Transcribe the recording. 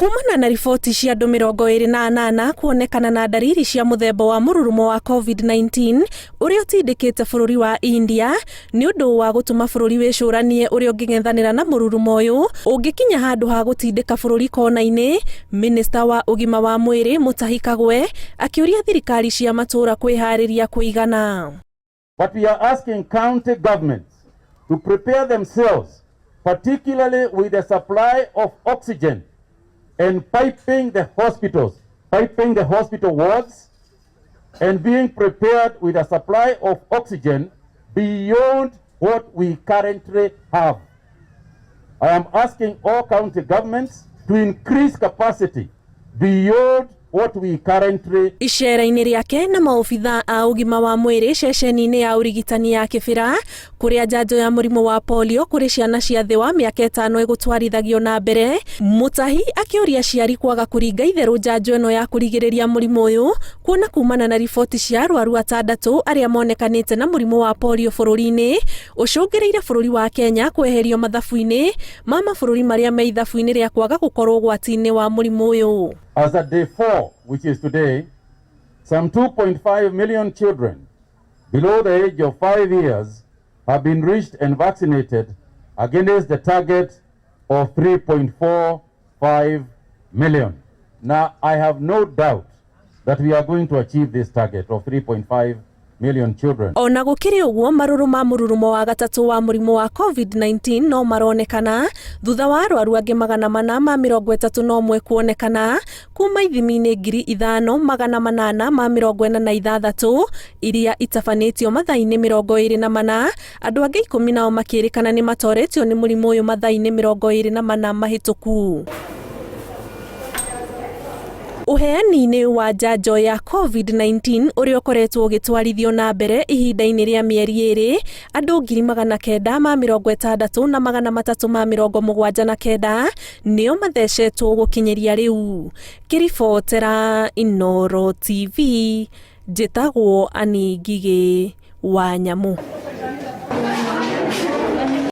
Kumana na riboti cia andũ 28 kuonekana na ndariri cia mũthemba wa mũrurumo wa COVID-19 ũrĩa ũtindĩkĩte bũrũri wa India nĩ ũndũ wa gũtũma bũrũri wĩcũranie ũrĩa ũngĩng'ethanĩra na mũrurumo ũyũ ũngĩkinya handũ ha gũtindĩka bũrũri kona-inĩ. Minista wa ũgima wa mwĩrĩ Mutahi Kagwe akĩũria thirikari cia matũũra kwĩharĩria kũigana. But we are asking county governments to prepare themselves, particularly with the supply of oxygen and piping the hospitals, piping the hospital wards, and being prepared with a supply of oxygen beyond what we currently have. I am asking all county governments to increase capacity beyond what we currently Icera-inĩ rĩake na maobitha a ũgima wa mwĩrĩ ceceni-inĩ ya ũrigitani ya Kĩbĩra kũrĩa njanjo ya mũrimũ wa polio kũrĩ ciana cia thĩ wa mĩaka 5 ĩgũtwarithagio na mbere, Mutahi akĩũria aciari kwaga kũringa itherũ njanjo ĩno ya kũrigĩrĩria mũrimũ ũyũ kuona kumana na riboti cia arwaru 6 arĩa monekanĩte na mũrimũ wa polio bũrũri-inĩ ũcũngĩrĩire bũrũri wa Kenya kweherio mathabu-inĩ ma mabũrũri marĩa me ithabu-inĩ rĩa kwaga gũkorwo ũgwati-inĩ wa mũrimũ ũyũ. As at day 4, which is today, some 2.5 million children below the age of 5 years have been reached and vaccinated against the target of 3.45 million. Now, I have no doubt that we are going to achieve this target of 3.5 million children. Ona gũkĩrĩ ũguo, marũrũ ma mũrurumo wa gatatũ wa mũrimũ wa COVID-19 no maronekana thutha wa arwaru angĩ 431 kuonekana kuma ithimi-inĩ 5846 iria itabanĩtio mathaa-inĩ 24. Andũ angĩ 10 nao makĩrĩkana nĩ matoretio nĩ mũrimũ ũyũ mathaa-inĩ 24 mahĩtũku. Ũheani-inĩ wa njanjo ya COVID-19 ũrĩa ũkoretwo ũgĩtwarithio na mbere ihinda-inĩ rĩa mĩeri 2, andũ 960,379 nĩo mathecetwo gũkinyĩria rĩu. Ngĩribotera Inooro TV, njĩtagwo Annie Ngigĩ wa Nyamũ.